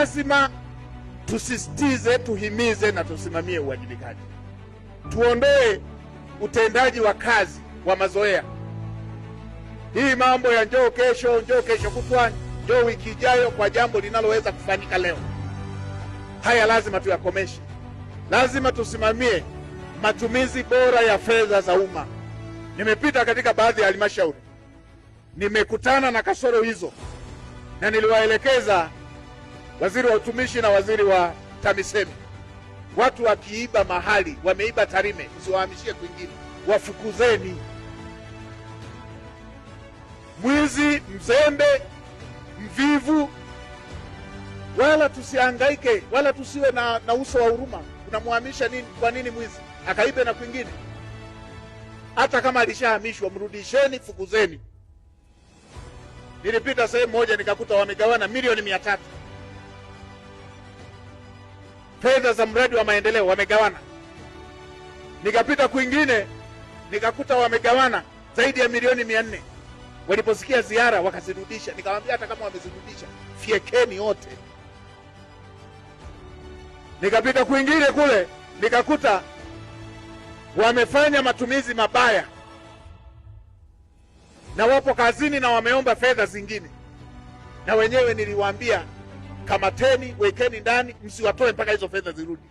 Lazima tusisitize, tuhimize na tusimamie uwajibikaji. Tuondoe utendaji wa kazi wa mazoea. Hii mambo ya njoo kesho, njoo kesho kutwa, njoo wiki ijayo kwa jambo linaloweza kufanyika leo. Haya lazima tuyakomeshe. Lazima tusimamie matumizi bora ya fedha za umma. Nimepita katika baadhi ya halmashauri, nimekutana na kasoro hizo, na niliwaelekeza waziri wa utumishi na waziri wa TAMISEMI, watu wakiiba mahali, wameiba Tarime, msiwahamishie kwingine, wafukuzeni. Mwizi, mzembe, mvivu, wala tusihangaike, wala tusiwe na uso wa huruma. Unamhamisha nini? Kwa nini mwizi akaibe na kwingine? Hata kama alishahamishwa, mrudisheni, fukuzeni. Nilipita sehemu moja nikakuta wamegawana milioni 300 fedha za mradi wa maendeleo, wamegawana. Nikapita kwingine nikakuta wamegawana zaidi ya milioni 400. Waliposikia ziara wakazirudisha. Nikamwambia hata kama wamezirudisha, fyekeni wote. Nikapita kwingine kule nikakuta wamefanya matumizi mabaya na wapo kazini na wameomba fedha zingine, na wenyewe niliwaambia kamateni, wekeni ndani, msiwatoe mpaka hizo fedha zirudi.